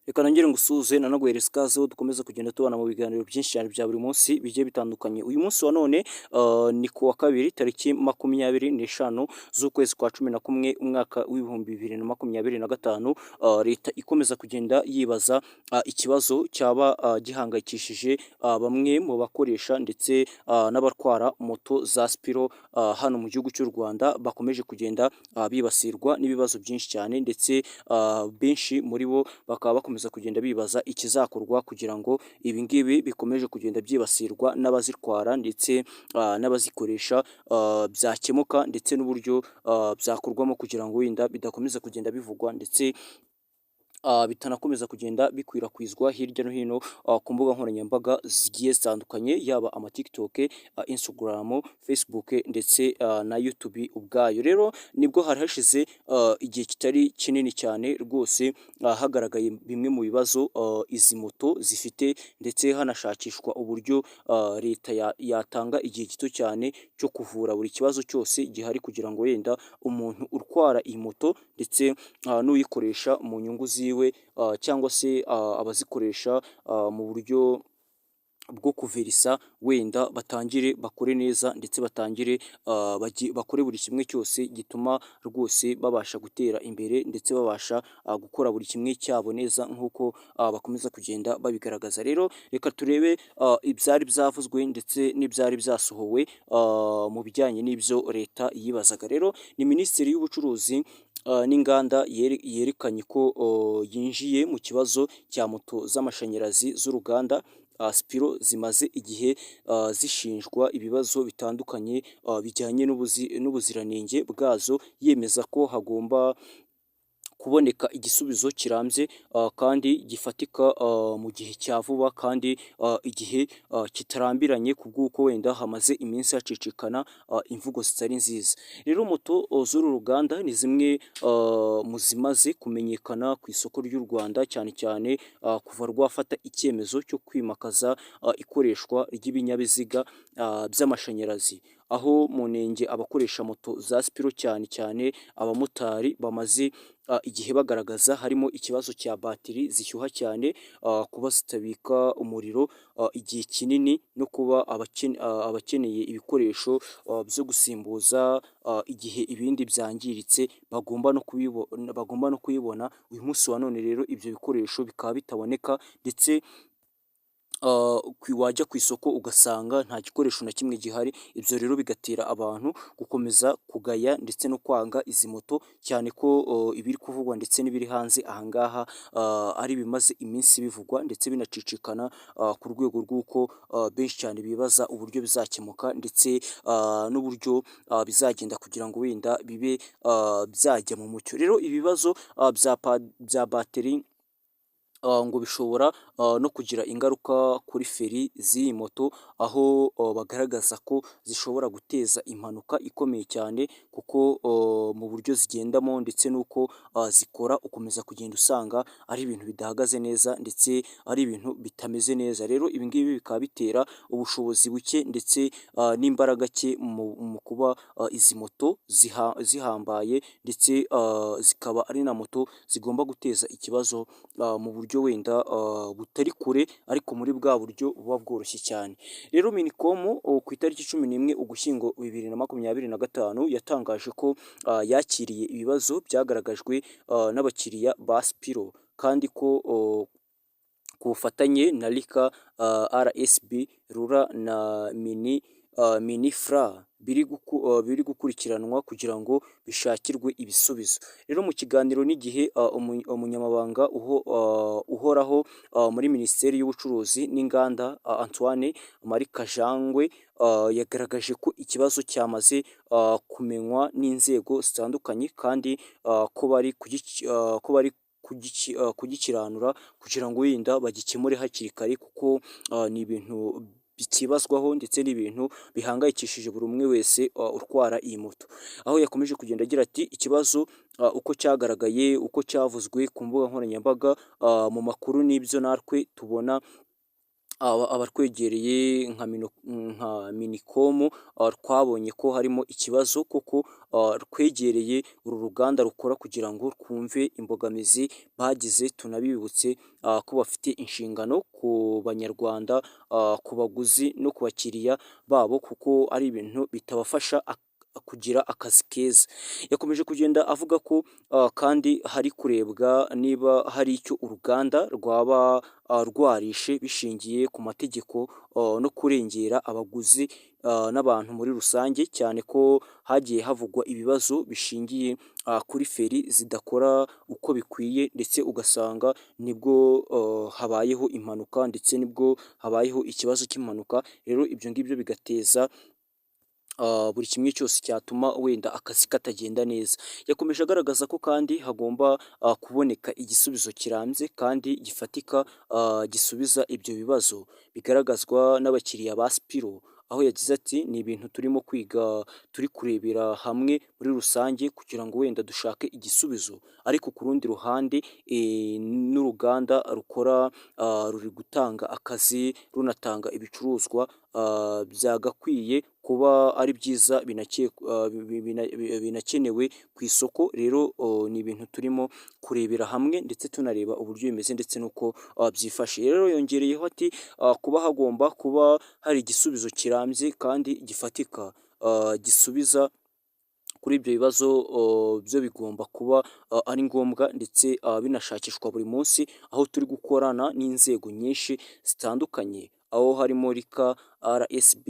Reka nongere ngusuhuze nanaguhereza ikaze aho dukomeza kugenda tubana mu biganiro byinshi cyane bya buri munsi bigiye bitandukanye. Uyu munsi wa none ni ku wa kabiri, tariki 25 z'ukwezi kwa 11, umwaka w'2025. Leta ikomeza kugenda yibaza ikibazo cyaba gihangayikishije bamwe mu bakoresha ndetse n'abatwara moto za Spiro hano mu gihugu cy'u Rwanda, bakomeje kugenda bibasirwa n'ibibazo byinshi cyane, ndetse benshi muri bo bakaba bakomeza kugenda bibaza ikizakorwa kugira ngo ibi ngibi bikomeje kugenda byibasirwa n'abazitwara ndetse n'abazikoresha byakemuka, ndetse n'uburyo byakorwamo kugira ngo wenda bidakomeza kugenda bivugwa ndetse bitanakomeza kugenda bikwirakwizwa hirya no hino ku mbuga nkoranyambaga zigiye zitandukanye, yaba ama TikTok, Instagram, Facebook ndetse na YouTube ubwayo. Rero nibwo hari hashize igihe kitari kinini cyane rwose hagaragaye bimwe mu bibazo izi moto zifite, ndetse hanashakishwa uburyo leta yatanga igihe gito cyane cyo kuvura buri kibazo cyose gihari, kugira ngo wenda umuntu utwara iyi moto ndetse n'uyikoresha mu nyungu ziwe cyangwa se abazikoresha mu buryo bwo kuverisa, wenda batangire bakore neza ndetse batangire bakore buri kimwe cyose gituma rwose babasha gutera imbere, ndetse babasha gukora buri kimwe cyabo neza nk'uko bakomeza kugenda babigaragaza. Rero reka turebe ibyari byavuzwe ndetse n'ibyari byasohowe mu bijyanye n'ibyo leta yibazaga. Rero ni Minisitiri y'Ubucuruzi n'Inganda yerekanye ko yinjiye mu kibazo cya moto z'amashanyarazi z'uruganda Spiro zimaze igihe zishinjwa ibibazo bitandukanye bijyanye n'ubuziranenge bwazo, yemeza ko hagomba kuboneka igisubizo kirambye kandi gifatika mu gihe cya vuba kandi igihe kitarambiranye, ku bw'uko wenda hamaze iminsi hacicikana imvugo zitari nziza. Rero moto z'uru ruganda ni zimwe mu zimaze kumenyekana ku isoko ry'u Rwanda, cyane cyane kuva rwafata icyemezo cyo kwimakaza ikoreshwa ry'ibinyabiziga by'amashanyarazi, aho mu nenge abakoresha moto za Spiro, cyane cyane abamotari, bamaze igihe bagaragaza harimo ikibazo cya batiri zishyuha cyane, kuba zitabika umuriro igihe kinini, no kuba abakeneye ibikoresho byo gusimbuza igihe ibindi byangiritse bagomba no kuyibona. Uyu munsi wa none rero ibyo bikoresho bikaba bitaboneka, ndetse wajya ku isoko ugasanga nta gikoresho na kimwe gihari. Ibyo rero bigatera abantu gukomeza kugaya ndetse no kwanga izi moto, cyane ko ibiri kuvugwa ndetse n'ibiri hanze aha ngaha ari ibimaze iminsi bivugwa ndetse binacicikana ku rwego rw'uko benshi cyane bibaza uburyo bizakemuka ndetse n'uburyo bizagenda kugira ngo wenda bibe byajya mu mucyo. Rero ibibazo bya bateri ngo bishobora no kugira ingaruka kuri feri z'iyi moto, aho bagaragaza ko zishobora guteza impanuka ikomeye cyane, kuko mu buryo zigendamo ndetse n'uko zikora ukomeza kugenda usanga ari ibintu bidahagaze neza ndetse ari ibintu bitameze neza. Rero ibi ngibi bikaba bitera ubushobozi buke ndetse n'imbaraga nke mu kuba izi moto zihambaye, ndetse zikaba ari na moto zigomba guteza ikibazo mu buryo wenda butari kure, ariko muri bwa buryo buba bworoshye cyane. Rero Minicom ku itariki 11 Ugushyingo 2025 yatangaje ko yakiriye ibibazo byagaragajwe n'abakiriya ba Spiro, kandi ko ku bufatanye na RICA, RSB, RURA na MININFRA biri gukurikiranwa kugira ngo bishakirwe ibisubizo. Rero mu kiganiro n'Igihe, umunyamabanga uhoraho muri Minisiteri y'Ubucuruzi n'Inganda, Antoine Marie Kajangwe, yagaragaje ko ikibazo cyamaze kumenywa n'inzego zitandukanye, kandi ko bari kugikiranura kugira ngo wenda bagikemure hakiri kare, kuko ni ibintu bikibazwaho ndetse n'ibintu bihangayikishije buri umwe wese utwara iyi moto. Aho yakomeje kugenda agira ati: "Ikibazo uko cyagaragaye, uko cyavuzwe ku mbuga nkoranyambaga, mu makuru, n'ibyo natwe tubona Abatwegereye nka Minicom twabonye ko harimo ikibazo kuko twegereye uru ruganda rukora kugira ngo twumve imbogamizi bagize, tunabibutse ko bafite inshingano ku Banyarwanda, ku baguzi no ku bakiriya babo, kuko ari ibintu bitabafasha kugira akazi keza. Yakomeje kugenda avuga ko kandi hari kurebwa niba hari icyo uruganda rwaba rwarishe bishingiye ku mategeko no kurengera abaguzi n'abantu muri rusange, cyane ko hagiye havugwa ibibazo bishingiye kuri feri zidakora uko bikwiye, ndetse ugasanga nibwo habayeho impanuka, ndetse nibwo habayeho ikibazo cy'impanuka. Rero ibyo ngibyo bigateza buri kimwe cyose cyatuma wenda akazi katagenda neza. Yakomeje agaragaza ko kandi hagomba kuboneka igisubizo kirambye kandi gifatika gisubiza ibyo bibazo bigaragazwa n'abakiriya ba Spiro, aho yagize ati: "Ni ibintu turimo kwiga, turi kurebera hamwe muri rusange kugira ngo wenda dushake igisubizo, ariko ku rundi ruhande n'uruganda rukora ruri gutanga akazi, runatanga ibicuruzwa byagakwiye kuba ari byiza binakenewe ku isoko. Rero ni ibintu turimo kurebera hamwe ndetse tunareba uburyo bimeze ndetse n'uko byifashe." Rero yongereyeho ati: "Kuba hagomba kuba hari igisubizo kirambye kandi gifatika gisubiza kuri ibyo bibazo byo bigomba kuba ari ngombwa ndetse binashakishwa buri munsi, aho turi gukorana n'inzego nyinshi zitandukanye, aho harimo RICA, RSB,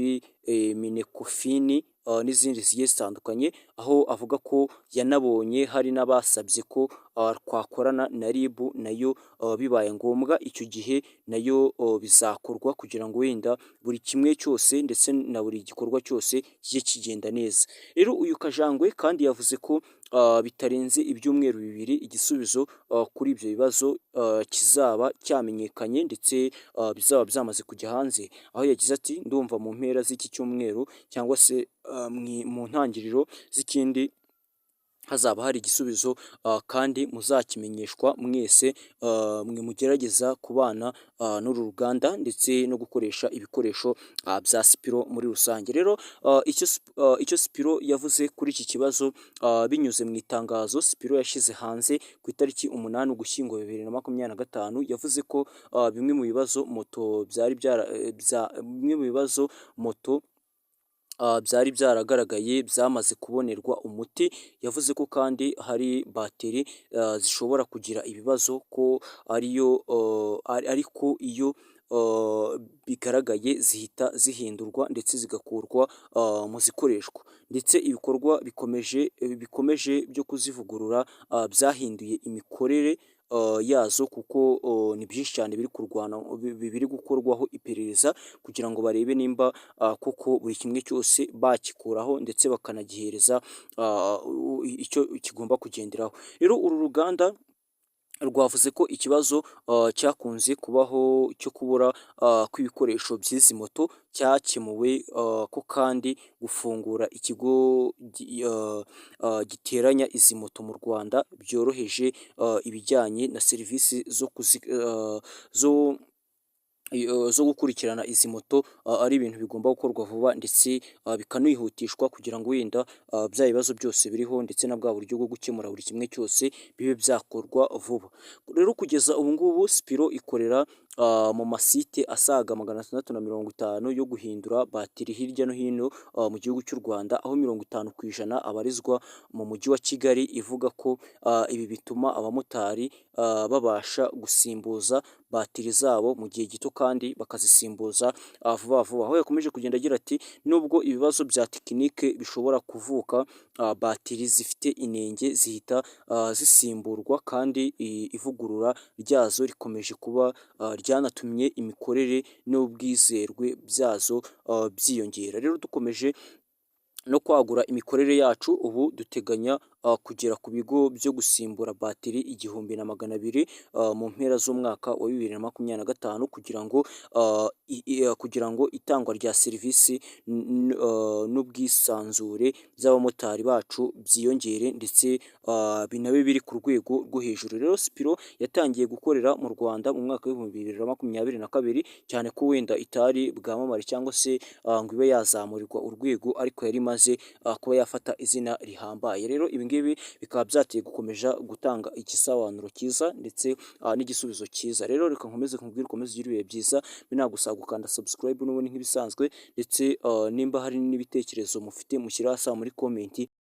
MINECOFIN n'izindi zigiye zitandukanye", aho avuga ko yanabonye hari n'abasabye ko twakorana na RIB nayo bibaye ngombwa, icyo gihe nayo bizakorwa kugira ngo wenda buri kimwe cyose ndetse na buri gikorwa cyose kijye kigenda neza. Rero uyu Kajangwe kandi yavuze ko bitarenze ibyumweru 2 igisubizo kuri ibyo bibazo kizaba cyamenyekanye ndetse bizaba byamaze kujya hanze, aho yagize ati: "Ndumva mu mpera z'iki cyumweru cyangwa se mu ntangiriro z'ikindi hazaba hari igisubizo, kandi muzakimenyeshwa mwese mwe mugerageza kubana n'uru ruganda ndetse no gukoresha ibikoresho bya Spiro muri rusange." Rero icyo Spiro yavuze kuri iki kibazo binyuze mu itangazo Spiro yashyize hanze ku itariki 8 Ugushyingo 2025, yavuze ko bimwe mu bibazo moto byari byaragaragaye byamaze kubonerwa umuti. Yavuze ko kandi hari bateri zishobora kugira ibibazo, ko ariyo ariko iyo bigaragaye zihita zihindurwa ndetse zigakurwa mu zikoreshwa, ndetse ibikorwa bikomeje byo kuzivugurura byahinduye imikorere yazo, kuko ni byinshi cyane biri kurwana biri gukorwaho iperereza kugira ngo barebe nimba koko buri kimwe cyose bakikuraho ndetse bakanagihereza icyo kigomba kugenderaho. Rero uru ruganda rwavuze ko ikibazo cyakunze kubaho cyo kubura kw'ibikoresho by'izi moto cyakemuwe, ko kandi gufungura ikigo giteranya izi moto mu Rwanda byoroheje ibijyanye na serivisi zo gukurikirana izi moto, ari ibintu bigomba gukorwa vuba ndetse bikanihutishwa kugira ngo wenda bya bibazo byose biriho ndetse na bwa buryo bwo gukemura buri kimwe cyose bibe byakorwa vuba. Rero kugeza ubu ngubu Spiro ikorera mu masite asaga 650 yo guhindura batiri hirya no hino mu gihugu cy'u Rwanda, aho 50% abarizwa mu mujyi wa Kigali. Ivuga ko ibi bituma abamotari babasha gusimbuza batiri zabo mu gihe gito kandi bakazisimbuza vuba vuba, aho yakomeje kugenda agira ati: "Nubwo ibibazo bya tekinike bishobora kuvuka, batiri zifite inenge zihita zisimburwa, kandi ivugurura ryazo rikomeje kuba ryanatumye imikorere n'ubwizerwe byazo byiyongera. Rero dukomeje no kwagura imikorere yacu, ubu duteganya kugera ku bigo byo gusimbura batiri 1200 mu mpera z'umwaka wa 2025 kugira ngo itangwa rya serivisi n'ubwisanzure by'abamotari bacu byiyongere, ndetse binabe biri ku rwego rwo hejuru. Rero Spiro yatangiye gukorera mu Rwanda mu mwaka wa 2022, cyane ko wenda itari bwamamare cyangwa se ngo ibe yazamurirwa urwego, ariko yari imaze kuba yafata izina rihambaye. Rero ibi ngibi bikaba byateye gukomeza gutanga igisobanuro cyiza ndetse n'igisubizo cyiza. Rero reka nkomeze nkubwire ukomeze ugire ibihe byiza, binagusaba gukanda subscribe n'ubundi nk'ibisanzwe, ndetse nimba hari n'ibitekerezo mufite, mushyire hasi muri comment.